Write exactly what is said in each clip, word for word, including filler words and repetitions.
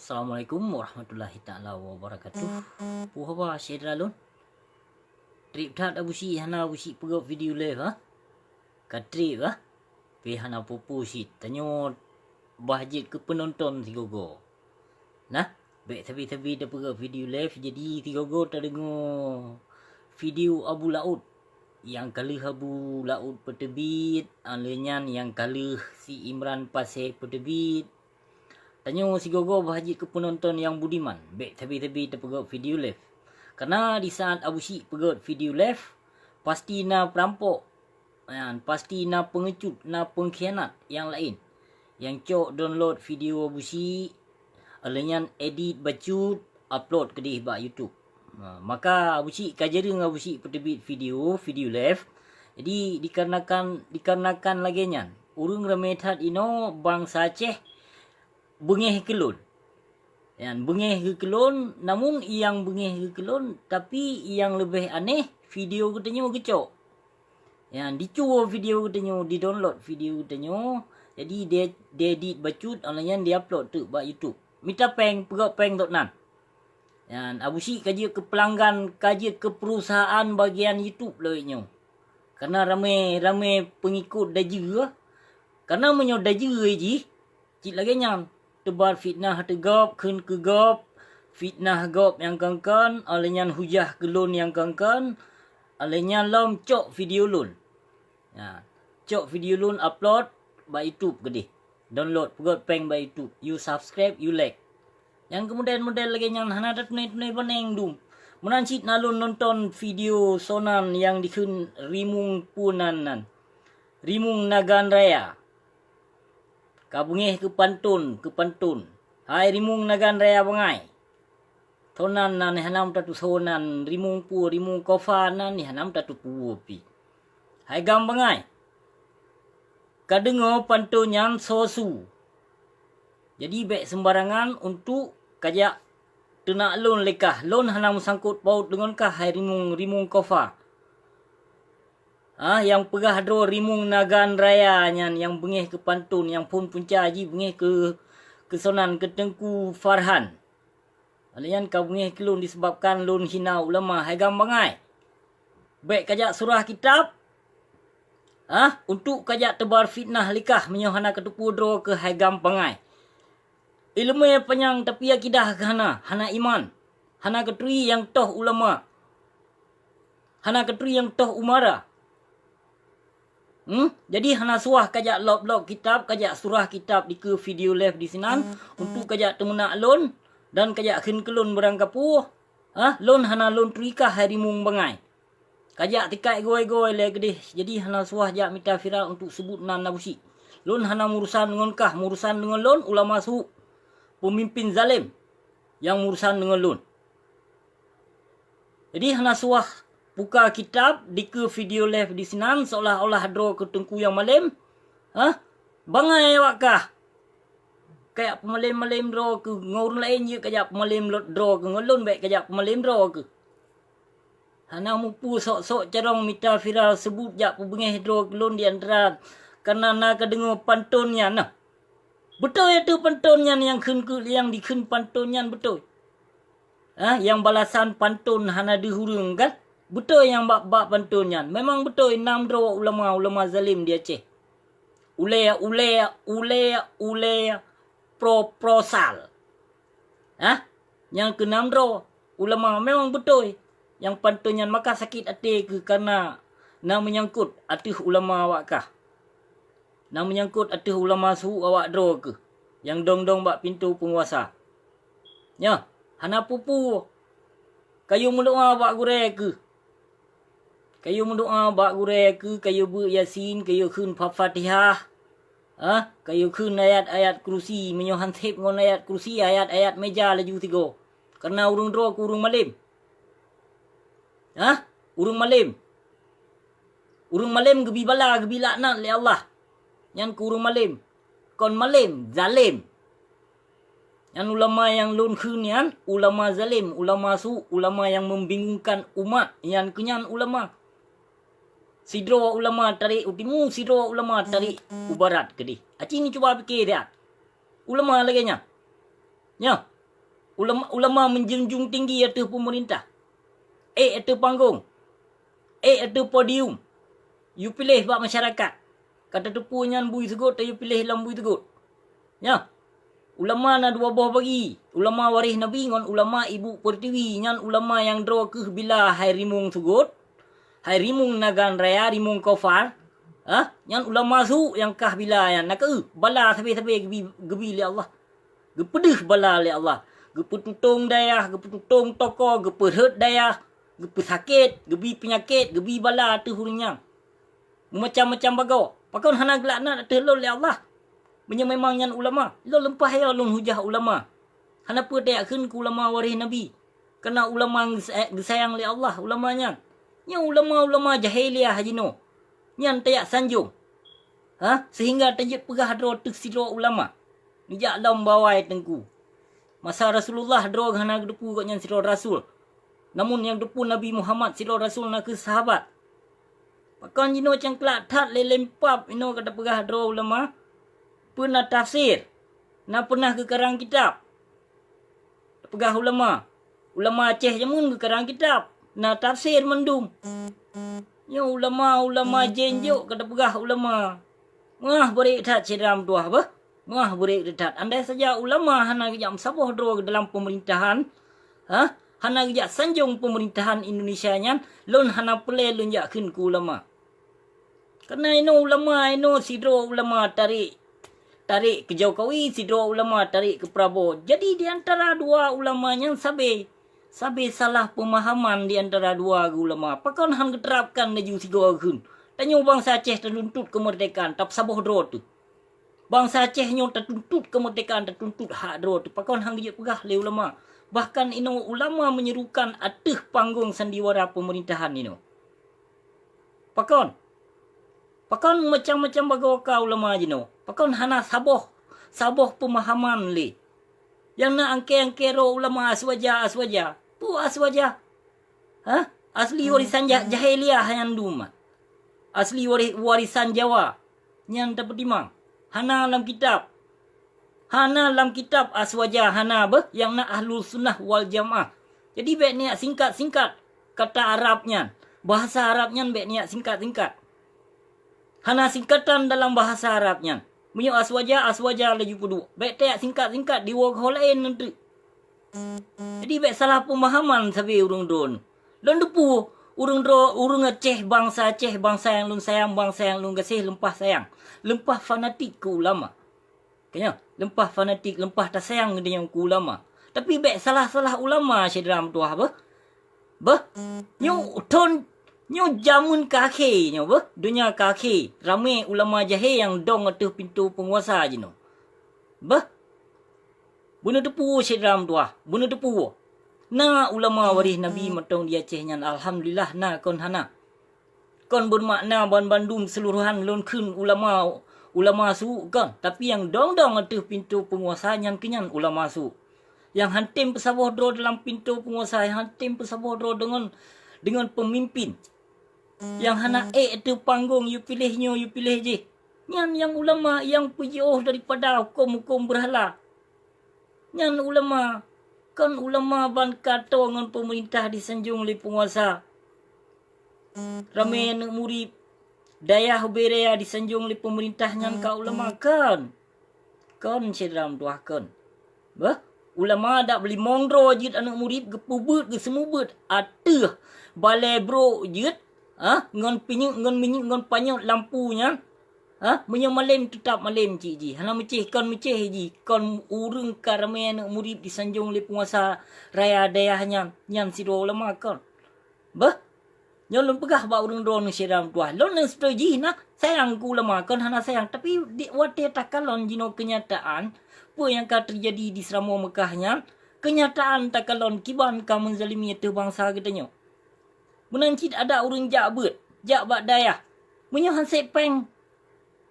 Assalamualaikum warahmatullahi taala wabarakatuh. Puh haba syedara lôn. Treb that Abusyik hana Abusyik peugöt video live ha? Ka treb ha? Pi hana pupu cit tanyoe bah jeuet keu peunonton sigogo. Nah, bèk sabe-sabe tapeugöt video live jadi sigogo tadeungoe video Abu Laôt. Nyang ka lheueh Abu Laôt peuteubiet, alheuh nyan nyang ka lheueh si Imran Pasè peuteubiet. Tanyoe sigogo bah jeuet keu peunonton nyang budiman, bèk sabe-sabe tapeugöt video live. Karena di saat Abusyik peugöt video live, pasti na peurampok, nyan, pasti na peungeucut, na peungkhianat nyang laén. Nyang cok download video Abusyik, alheuh nyan edit bacut, upload keudeh bak YouTube. Ha, maka Abusyik ka jareueng Abusyik peuteubiet video, video live. Jadi dikarenakan, dikarenakan lagèe nyan, ureueng ramè that inoe bansa Aceh beungèh keu lôn. Nyan beungèh keu lôn, namun nyang beungèh keu lôn, tapi nyang leubeh aneh video geutanyoe geucok. Nyan dicue video geutanyoe, didownload video geutanyoe, jadi di, diedit bacut, alheuh nyan diupload teuk bak YouTube. Mita pèng, peugöt pèng tôk nan. Nyan Abusyik ka jeuet keu peulanggan, ka jeuet keu perusahaan bagian YouTube lagèe nyoe. Karena ramè, ramè peungikot dajeue. Karena meunyoe dajeue jih, cit lagèe nyan, teubar fitnah ateueh gob, kheun keu gob, fitnah gob nyang kon-kon, alheuh nyan hujah keu lôn nyang kon-kon, alheuh nyan lom cok video lôn. Nyan, cok video lôn upload bak YouTube keudeh. Download, peugöt pèng bak YouTube. You subscribe, you like. Nyang keumodel-model lagèe nyan hana tatuné-tuné baneng dum. Meunan cit na lôn nonton video soe nan nyang dikheun Rimueng peue nan nan. Rimueng Nagan Raya. Ka beungèh keu pantôn, keu pantôn. Hai Rimueng Nagan Raya bangai. Soe nan, nan hana meutatusoe nan, Rimueng peue, Rimueng Kofa nan hana meutatupeue pih. Hai gam bangai. Ka deungoe pantôn nyan soe su. Jadi bèk seumbarangan untuk kajak teunak lôn lé kah. Lôn hana meusangkot paut deungon kah hai Rimueng, Rimueng Kofa. Ah, nyang peugah droe Rimueng Nagan Raya nyan nyang beungèh keu pantôn, nyang phôn punca jih beungèh keu, keu soe nan, keu Teungku Farhan. Alheuh nyan ka beungèh keu lôn disebabkan lôn hina ulama hai gam bangai. Bèk kajak surah kitab, ah, untuk kajak teubar fitnah lé kah meunyoe hana kateupeue droe keuh hai gam bangai. Ileumèe panyang tapi akidah keuh hana, hana iman, hana katuri nyang toh ulama, hana katuri nyang toh umara. Hmm? Jadi hana suah kajak lop-lop kitab, kajak surah kitab dikeue video live disinan untuk kajak teumeunak lôn dan kajak kheun keu lôn barangkapeue. Hah? Lôn hana lôn turi kah hai Rimueng bangai. Kajak tikai goe-goe lé keudeh, jadi hana suah jak mita viral untuk seubut nan Abusyik. Lôn hana meurusan deungon kah, meurusan deungon lôn ulama su, peumimpin zalem nyang meurusan deungon lôn. Jadi hana suah buka kitab dikeue video live disinan seolah-olah droe keuh teungku nyang malem. Hah? Bangai awak kah? Kajak peumalem-malem droe keuh, ngon ureueng laén jeuet kajak peumalem droe keuh, ngon lôn bèk kajak peumalem droe keuh. Hana mupeue sok-sok carông mita viral seubut jak peubeungèh droe keu lôn di antara, kareuna na kadeungoe pantôn nyan nah. Beutôi ateueh pantôn nyan nyang kheun keu, nyang dikheun pantôn nyan beutôi. Ah, nyang balasan pantôn hana deuh ureueng kan? Beutôi nyang bak-bak pantôn nyan. Memang beutôi nam droe ulama-ulama zalem di Aceh. Ulèe, ulèe, ulèe, ulèe proposal. Hah? Nyang keunam droe ulama memang beutôi. Nyang pantôn nyan maka sakét até keuh kareuna na meunyangkot ateueh ulama awak kah. Na meunyangkot ateueh ulama su awak droe keuh nyang dong-dong bak pintoe peunguasa. Nyoe, hana peue-peue. Kayue meudoa bak gurèe keuh. Kayue meudoa bak gurèe keuh, kayue beuet Yasin, kayue kheun Fa-, Fatihah. Ah, kayue kheun ayat-ayat kursi, meunyoe han sép ngon ayat kursi, ayat-ayat meja laju sigoe. Kareuna ureueng droe keuh ureueng malem. Ah, ureueng malem. Ureueng malem geubi bala, geubi laknat lé Allah. Nyan keuh ureueng malem. Kon malem, zalem. Nyan ulama nyang lôn kheun nyan, ulama zalem, ulama su, ulama nyang membingungkan umat. Nyan keuh nyan ulama. Sidroe ulama tarek u timu, sidroe ulama tarek u barat keudeh. Aci neucuba pike siat. Ulama lagèe nyan. Nyoe, Ulama, ulama meunjunjung tinggi ateueh peumeurintah. Ék ateueh panggong. Ék ateueh podium. Yue piléh bak masyarakat. Ka tateupeue nyan bui seugot, tayue piléh lam bui seugot. Nyoe, ulama na dua boh bagi, ulama waréh Nabi ngon ulama ibu peurtiwi. Nyan ulama nyang droe keuh bila hai rimueng seugot, hai rimueng nagan raya, rimueng kufar. Hah? Nyan ulama su nyang kah bila nyan. Na keuh bala sabe-sabe geubi, geubi lé Allah. Geupeudeuh bala lé Allah. Geupeututông dayah, geupeututông toko, geupeurhot dayah, geupeusakét, geubi peunyakét, geubi bala ateueh ureuëng nyan. Meumacam-macam bagoe. Pakon hana geulaknat ateueh lôn lé Allah? Meunyoe memang nyan ulama, lôn leumpah yo lôn hujah ulama. Hana peue tajak kheun keu ulama waréh Nabi. Kareuna ulama geusay-, geusayang lé Allah ulama nyan. Nyoe ulama-ulama jahiliah jinoe. Nyan tajak sanjong. Ha? Seuhingga tajeuet peugah droe teuh sidroe ulama. Neujak lom bawai teungku. Masa Rasulullah droe hana geuteupeue gobnyan sidroe rasul. Namun nyang geuteupeue Nabi Muhammad sidroe rasul na kheueh sahabat. Pakon jinoe cangklak that lé lempab inoe ka tapeugah droe ulama. Peue na tafsir, na peunah geukarang kitab. Tapeugah ulama. Ulama Aceh jameun geukarang kitab, na tafsir mandum. Nyoe ulama-ulama jén jok ka tapeugah ulama. Meuah beurek that syedara meutuwah beuh. Meuah beurek that. Andai saja ulama hana geujak meusaboh droe dalam peumerintahan, ha? Hana geujak sanjong peumerintahan Indonesia nyan, lôn hana peureulée lôn jak kheun keu ulama. Kareuna inoe ulama, inoe sidroe ulama tarék, tarék keu Jokowi, sidroe ulama tarék keu Prabowo. Jadi di antara dua ulama nyan sabe, sabe salah peumahaman di antara dua geu ulama. Pakon han geuterapkan laju sigoe kheun? Tanyoe bansa Aceh tatuntut keumeurdekaan, tapeusaboh droe teuh. Bansa Aceh nyoe tatuntut keumeurdekaan, tatuntut hak droe teuh. Pakon han geujeuet peugah lé ulama? Bahkan inoe ulama meunyerukan ateueh panggong sandiwara peumerintahan inoe. Pakon? Pakon macam-macam bagoe ka ulama jinoe? Pakon hana saboh, saboh peumahaman lé? Nyang na angkée-angkée droe ulama Aswaja, Aswaja. Peue Aswaja? Hah? Asli warisan ja-, jahiliah nyan dum. Asli wari-, warisan Jawa. Nyan tapeutimang. Hana lam kitab. Hana lam kitab Aswaja, hana beuh, nyang na Ahlus Sunnah wal Jamaah. Jadi bék neujak singkat-singkat kata Arab nyan. Bahasa Arab nyan bék neujak singkat-singkat. Hana singkatan dalam bahasa Arab nyan. Meunyoe Aswaja, Aswaja laju peuduek. Bék tajak singkat-singkat diwoe keu ho laén nyan teuk. Jadi bék salah peumahaman sabe ureuëng droe. Lôn teupeue ureuëng droe, ureuëng Aceh, bansa Aceh, bansa nyang lôn sayang, bansa nyang lôn gaséh, leumpah sayang, leumpah fanatik keu ulama. Ka nyoe, leumpah fanatik, leumpah tasayang geutanyoe keu ulama. Tapi bék salah-salah ulama syedara meutuwah beuh. Beuh, nyoe thon, nyoe jameun ka akhé nyoe beuh, donya ka akhé. Ramé ulama jahé nyang dong ateueh pintoe peunguasa jinoe. Beuh, beuneuteupeu syedara meutuwah, beuneuteupeu. Na ulama waréh Nabi mantong di Aceh nyan, alhamdulillah na kon hana. Kon beumakna banmandum seuluruhan lôn kheun ulama, ulama su kon, tapi nyang dong-dong ateueh pintoe peunguasa nyan keunyan ulama su. Nyang han tem peusaboh droe dalam pintoe peunguasa, nyang han tem peusaboh droe deungon, deungon peumimpin. Nyang hana ék ateueh panggong, yue piléh nyoe, yue piléh jih. Nyan nyang ulama nyang peujiôh daripada huköm-huköm beurhala. Nyan ulama, kon ulama ban ka toe ngon peumeurintah disanjong lé peunguasa. Ramé aneuëk murit, dayah ubé raya disanjong lé peumeurintah nyan ka ulama, kon? Kon syedara meutuwah kon. Beuh, ulama dak beulimong droe jeuet aneuëk murit geupeubeuet, geuseumeubeuet ateueh balée brok jeuet, ah, ngon pinyuet, ngon minyuet, ngon panyöt lampu nyan. Ha? Meunyoe malém, teutab malém cit jih. Hana meucéh, kon meucéh jih. Kon ureuëng ka ramé aneuëk murit disanjong lé peunguasa raya dayah nyan, nyan sidroe ulama kon. Beuh, nyoe lôn peugah bak ureuëng droeneuh syedara meutuwah. Lôn nyang seutôt jih na sayang keu ulama, kon hana sayang. Tapi di watée takalon jinoe keunyataan, peue nyang ka teujadi di Seuramoe Meukah nyan, keunyataan takalon kiban ka meuzalimi ateueh bansa geutanyoe. Meunan cit adak ureuëng jak beuet, jak bak dayah. Meunyoe han sép péng,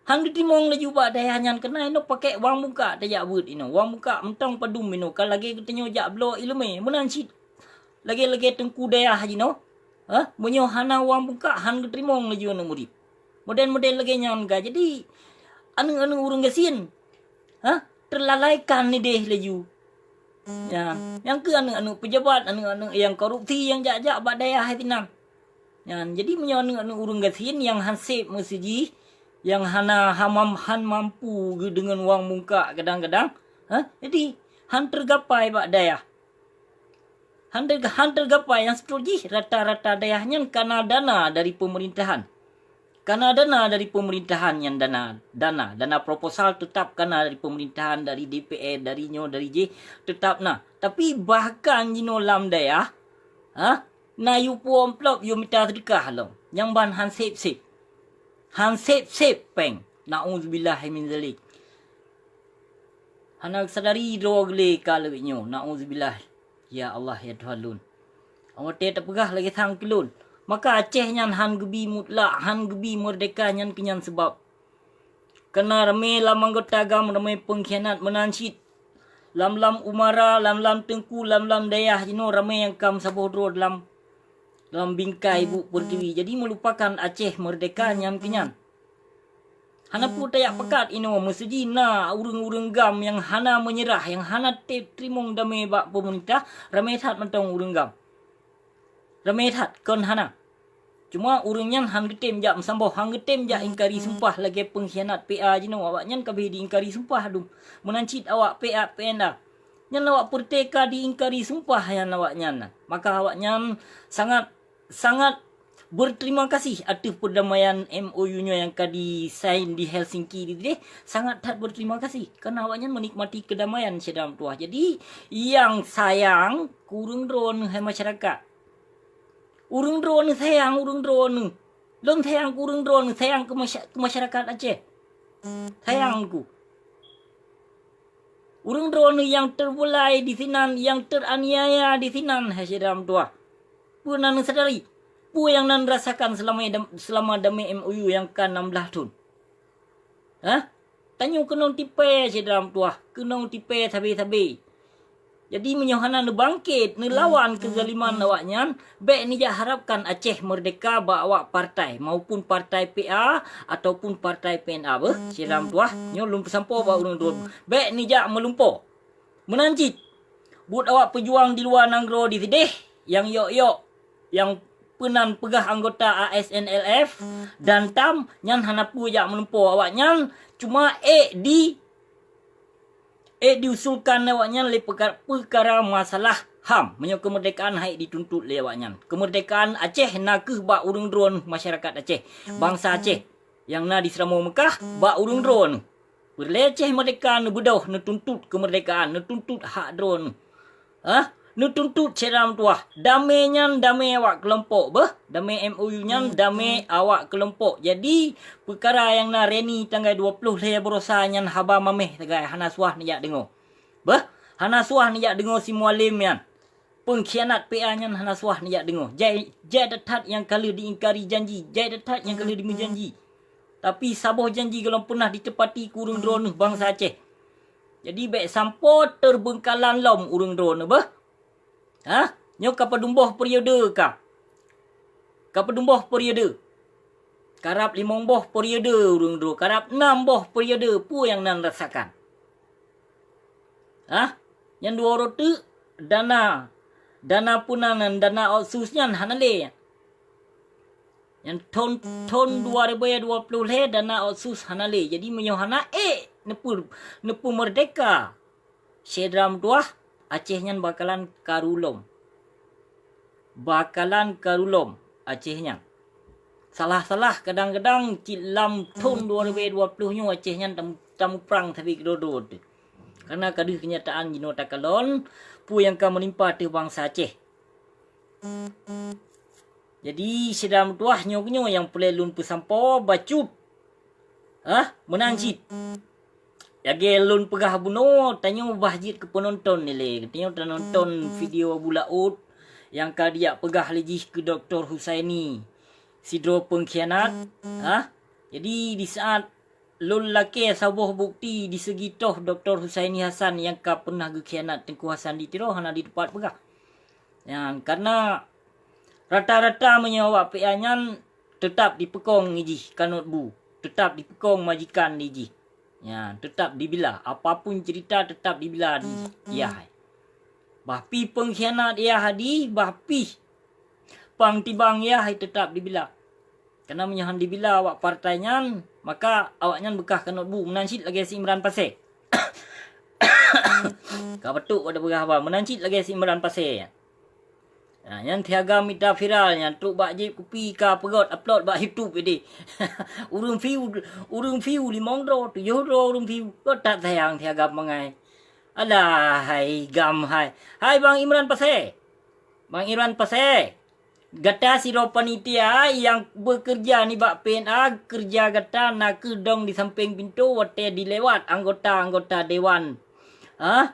han geuteurimong laju bak dayah nyan, keunan inoe pakèk wang bungkak tajak beuet inoe. Wang bungkak mantong padum inoe, ka lagée geutanyoe jak bloe iéleumé. Meunan cit lagée-lagée teungku dayah jinoe. Hah? Meunyoe hana wang bungkak, han geuteurimong laju aneuëk murit. Model-model lagée nyan ka. Jadi, aneuëk-aneuëk ureuëng gasien, hah, teulalaikan idéh laju. Nyan, nyang keu aneuëk-aneuëk peujabat, aneuëk-aneuëk nyang korupsi nyang jak-jak bak dayah sinan. Nyan, jadi meunyoe aneuëk-aneuëk ureuëng gasien nyang han sép meuseujih, nyang hana hamam, han mampu geudeungon wang mungkak kadang-kadang, ha? Jadi han teugapai bak dayah. Han teuga-, han teugapai nyang seutôt jih rata-rata dayah nyan kana dana dari peumeurintahan. Kana dana dari peumeurintahan nyan dana, dana, dana proposal teutap kana dari peumeurintahan, dari D P R, dari nyoe, dari jih, teutap na. Tapi bahkan jinoe lam dayah, ha, na yue puwoe amplop yue mita seudeukah lom. Nyang ban han sép-sép. Han sép-sép péng. Na'udzubillahi min zalik. Hana sadari droe geulé ka lagée nyoe. Na'udzubillah. Ya Allah, ya Tuhan lôn. Watée tapeugah lagée sang keu lôn. Maka Aceh nyan han geubi mutlak, han geubi meurdeka nyan keu nyan sabab. Kana ramé lam anggota GAM ramé peungkhianat meunan cit. Lam-lam umara, lam-lam teungku, lam-lam dayah jinoe ramé nyang ka meusaboh droe dalam, dalam bingkai buet peurtiwi. Jadi meulupakan Aceh meurdeka nyan keu nyan. Hana peue tajak peukat inoe, meuseujih na ureuëng-ureuëng GAM nyang hana meunyeurah, nyang hana te-, teurimong damé bak peumeurintah, ramé that mantong ureuëng GAM. Ramé that kon hana. Cuma ureuëng nyan han geutem jak meusamboh, han geutem jak ingkari sumpah lagée peungkhianat P A jinoe, awaknyan ka beh diingkari sumpah dum. Meunan cit awak P A P N A. Nyan awak peurtée ka diingkari sumpah nyan awaknyan. Maka awaknyan sangat sangat berterima kasih ateueh perdamaian M O U nyoe nyang ka disain di Helsinki di deh. Sangat that berterima kasih karena awaknyan menikmati kedamaian syedara meutuah. Jadi, nyang sayang keu ureuëng droeneuh hai masyarakat. Ureuëng droeneuh sayang ureuëng droeneuh. Lôn sayang keu ureuëng droeneuh, sayang keu masya-, keu masyarakat Aceh. Sayang keu Ureuëng droeneuh nyang teubulai disinan, nyang teraniaya disinan, hai syedara meutuah. Peue na neusadari? Peue nyang na neurasakan seulama dam-, seulama damé M O U nyang ka nam blaih thon? Hah? Tanyoe keunong tipée, syedara meutuah, keunong tipée sabe-sabe. Jadi, meunyoe hana neubangket, neulawan keuzaliman awaknyan, bék neujak harapkan Aceh meurdeka bak awak partai, maupun partai P A ataupun partai P N A beuh, syedara meutuah. Nyoe lôn peusampoe bak ureuëng droeneuh, bék neujak meulumpoe. Meunan cit, buet awak peujuang di luwa nanggroe di sideh, nyang yok-yok, nyang peunan peugah anggota A S N L F dan tam, nyan hana peue jak meulumpoe awaknyan, cuma ék di ék diusulkan lé awaknyan lé peuka-, peukara masalah ham. Meunyoe keumeurdekaan han ék dituntut lé awaknyan. Keumeurdekaan Aceh nakeuh bak ureuëng droeneuh masyarakat Aceh, bansa Aceh nyang na di Seuramoe Meukah bak ureuëng droeneuh. Peureulée Aceh meurdeka neubeudôh, neutuntut keumeurdekaan, neutuntut hak droeneuh. Hah? Neutuntut syedara meutuah. Damé nyan damé awak keulompok beuh. Damé M O U nyan damé awak keulompok. Jadi, peukara nyang na reuni tanggai dua ploh lhée baroesa nyan haba maméh sagai, hana suah neujak deungoe. Beuh, hana suah neujak deungoe si Mualem nyan. Peungkhianat P A nyan hana suah neujak deungoe. Jai, jai that-that nyang ka lheueh diingkari janji, jai that-that nyang ka lheueh dimeujanji. Tapi saboh janji gohlom peunah diteupati keu ureuëng droeneuh bansa Aceh. Jadi bék sampoe teubeungkalan lom ureuëng droeneuh beuh. Hah? Nyoe ka padum boh periode ka? Ka padum boh periode? Karab limong boh periode ureuëng droe, karab nam boh periode, peue nyang na neurasakan? Hah? Nyang dua uroe teuk dana, dana peunan, dana otsus nyan hana lé. Nyang thon, thon dua ribu dua puluh lhée dana otsus hana lé. Jadi meunyoe hana ék neupeu-, neupeumeurdeka, syedara meutuah, Aceh nyan bakalan karu lom. Bakalan karu lom Aceh nyan. Salah-salah kadang-kadang cit lam thon dua ribu dua puluh nyoe Aceh nyan tam-, tamuprang sabe keudroe-droe teuh. Karena ka deuh keunyataan jinoe takalon peue nyang ka meunimpa ateueh bansa Aceh. Jadi, syedara meutuah nyoe keunyoe nyang peureulée lôn peusampoe bacut. Hah? Meunan cit. Lagée lôn peugah bunoe, tanyoe bah jeuet keu peunonton ilée. Tanyoe tanonton video Abu Laôt nyang ka dijak peugah lé jih keu Doktor Husaini sidroe peungkhianat. Hah? Jadi, di saat lôn lakée saboh bukeuti di seugi toh Doktor Husaini Hasan nyang ka peunah geukhianat Teungku Hasan di Tiro hana jiteupat peugah. Nyan, karena rata-rata meunyoe awak P A nyan teutap dipeukong ngon jih kanot bu, teutap dipeukong majikan di jih. Nyan, teutap dibila, apapun cerita teutap dibila di yah. Bah pih peungkhianat yah hadi, bah pih pang tibang yah teutap dibila. Karena meunyoe han dibila awak partai nyan, maka awaknyan beukah kanot bu meunan cit lagée si Imran Pasé. Ka beutôi pada peugah haba meunan cit lagée si Imran Pasé nyan. Ha, nyan si Agam mita viral nyan trok bak jép kupi ka peugöt upload bak YouTube idéh. Ureuëng view, ureuëng view limong droe, tujoh droe ureuëng view. Göt that sayang si Agam bangai. Alah hai Gam hai. Hai Bang Imran Pasé. Bang Imran Pasé. Gata sidroe panitia nyang beukeureuja nibak P N A, keureuja gata na kheueh dong di sampéng pintoe watée dilewat anggota-anggota dewan. Hah?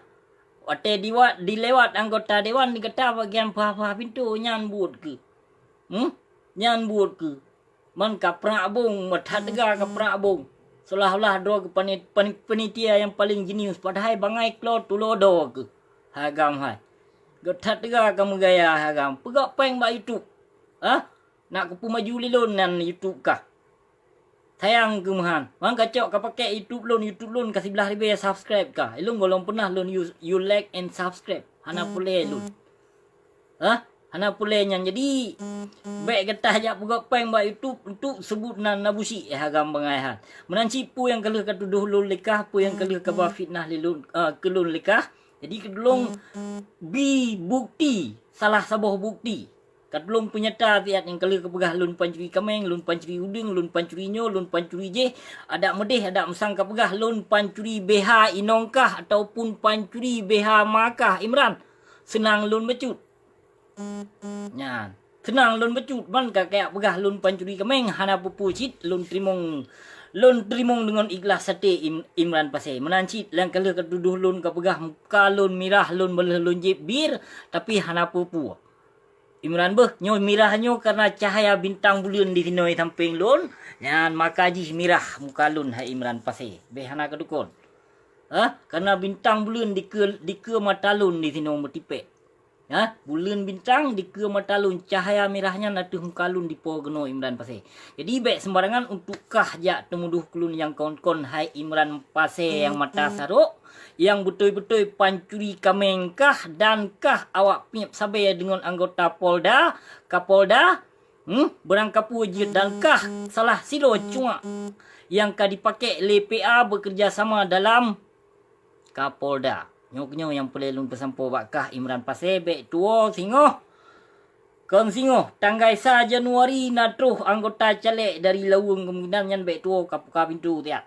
Watée diwa-, dilewat anggota dewan, gata bagian paha-paha pintoe, nyan buet keuh. Hmm? Nyan buet keuh. Man ka prak bong, meutat teuga ka prak bong. Seolah-olah droe keuh pani-, pani-, panitia nyang paleng jenius, padahai bangai klo tulo do keuh. Hai Agam hai. Göt that teuga ka meugaya hai Agam. Peugöt péng bak YouTube. Hah? Nak kupeumaju lé lôn nan YouTube kah? Sayang keuh meuhan. Man kacok ka pakék YouTube lôn, YouTube lôn ka siblaih ribée subscribe kah. Ilôn gohlom peunah lôn you, you like and subscribe. Hana peureulée lôn. Hah? Hana peureulée nyan. Jadi, bék gata jak peugöt péng bak YouTube untuk seubut nan Abusyik, eh, Agam bangai hai. Meunan cit peue nyang ka lheueh ka tudoh lôn lé kah, peue nyang ka lheueh ka ba fitnah lé lôn, eh, keu lôn lé kah. Jadi, keu tulông bi bukti, salah saboh bukti. Ka tulông peunyata siat nyang ka lheueh ka peugah lôn pancuri kaméng, lôn pancuri udeueng, lôn pancuri nyoe, lôn pancuri jéh, adak meudéh, adak meusang ka peugah lôn pancuri B H inong kah ataupun pancuri B H ma kah, Imran. Seunang lôn bacut. Nyan. Seunang lôn bacut, man ka kajak peugah lôn pancuri kaméng, hana peue-peue cit lôn teurimong, lôn teurimong deungon ikhlas até Im-, Imran Pasé. Meunan cit nyang ka lheueh ka tudoh lôn ka peugah muka lôn mirah, lôn beuleue lôn jieb bir, tapi hana peue-peue. Imran beuh, nyoe mirah nyoe karena cahaya bintang buleuen di sinoe sampéng lôn, nyan maka jih mirah muka lôn hai Imran Pasé. Bék hana keudukon. Hah? Karena bintang buleuen dikeue, dikeue mata lôn di sinoe meutipék. Hah? Buleuen bintang dikeue mata lôn, cahaya mirah nyan ateueh muka lôn dipo keunoe Imran Pasé. Jadi, bék seumbarangan untuk kah jak teumudoh keu lôn nyang kon-kon hai Imran Pasé nyang mata sarok, nyang beutôi-beutôi pancuri kaméng kah dan kah awak piep sabé deungon anggota Polda, Kapolda, hmm, beurangkapeue jeuet dan kah salah sidroe cuak nyang ka dipakék lé P A beukeureuja sama dalam Kapolda. Nyoe keunyoe nyang peureulée lôn peusampoe bak kah Imran Pasé, bék tuwoe singoh. Kon singoh, tanggai sa Januari na troh anggota calék dari Laweueng, kemungkinan nyan bék tuwoe ka buka pintoe tiat.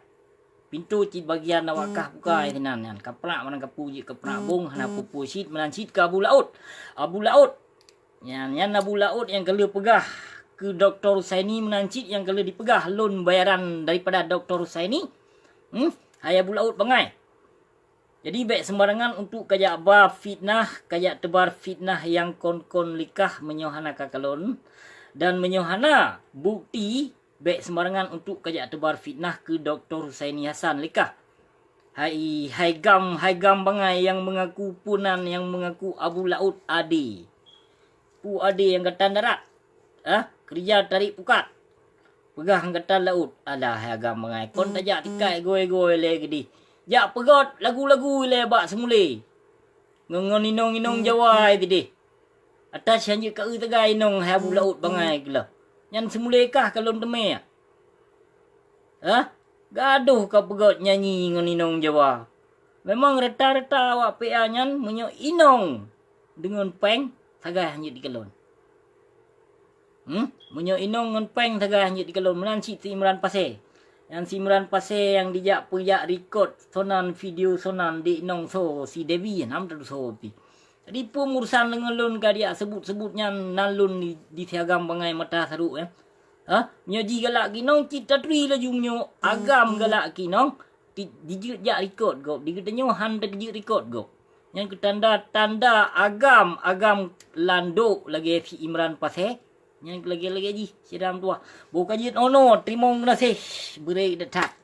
Pintoe cit bagian awak kah buka sinan nyan. Kaprak meunan kapu jeuet kaprak bong, hana peue-peue cit, meunan cit keu Abu Laôt. Abu Laôt. Nyan, nyan Abu Laôt nyang ka lheueh peugah keu Doktor Husaini, meunan cit nyang ka lheueh dipeugah lôn bayaran daripada Doktor Husaini. Hmm? Hai Abu Laôt bangai. Jadi, bék seumbarangan untuk kajak ba fitnah, kajak teubar fitnah nyang kon-kon lé kah meunyoe hana kakalon. Dan meunyoe hana bukti, bék seumbarangan untuk kajak teubar fitnah keu Doktor Husaini Hasan lé kah. Hai, hai Gam, hai Gam bangai nyang meungaku punan, nyang meungaku Abu Laôt adé. Peue adé nyang gata darat? Hah? Keureuja tarék pukat. Peugah ngon gata Laôt, alah hai Agam bangai, kon tajak tikai goe-goe lé geudeh. Jak peugöt lagu-lagu lé bak seumulé. Ngon, ngon inong-inong Jawa sideh. Ata si hanjeuet ka eu teuga inong hai Abu Laôt bangai geulah. Nyan seumulé kah kalon teumé? Hah? Gadoh ka peugöt nyanyi ngon inong Jawa. Memang rata-rata awak P A nyan meunyoe inong deungon péng sagai hanjeuet dikalon. Hmm? Meunyoe inong ngon péng sagai hanjeuet dikalon, meunan cit si Imran Pasé. Nyang si Imran Pasé nyang dijak peujak record sonan video sonan di inong soe si Dewi, nam tadu soe pi. Jadi peue urusan deungon lôn ka dijak seubut-seubut nyan nan lôn di, di si Agam bangai mata sarok, eh. Hah? Meunyoe jigalak keu inong cit taturi laju meunyoe Agam galak keu inong, di, dijeuet jak record gob, di geutanyoe han teukeujeuet record gob. Nyan keu tanda, tanda Agam, Agam landok lagée si Imran Pasé. Nyan keu lagée-lagée jih, sidang tuah. Boh ka jeuet ono, teurimong geunaséh, beurek that-that.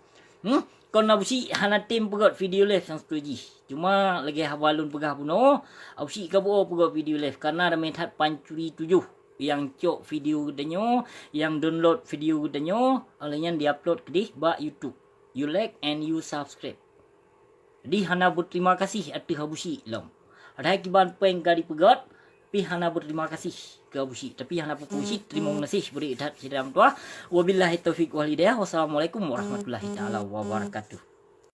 Hmm? Kon Abusyik hana tem peugöt video live nyang siteujih. Cuma lagée haba lôn peugah bunoe, Abusyik ka buoe peugöt video live karena ramé that pancuri tujoh nyang cok video geutanyoe, nyang download video geutanyoe, óh lheueh nyan di-upload keudeh bak YouTube. You like and you subscribe. Jadi hana beuterima kasih ateueh Abusyik lom. Padahai kiban péng ka dipeugét, pih hana berterima kasih keu Abu Syik. Tapi hana peue-peue Syik, terima kasih bri that syedara meutuah. Wabillahi taufiq wal hidayah. Wassalamualaikum warahmatullahi taala wabarakatuh.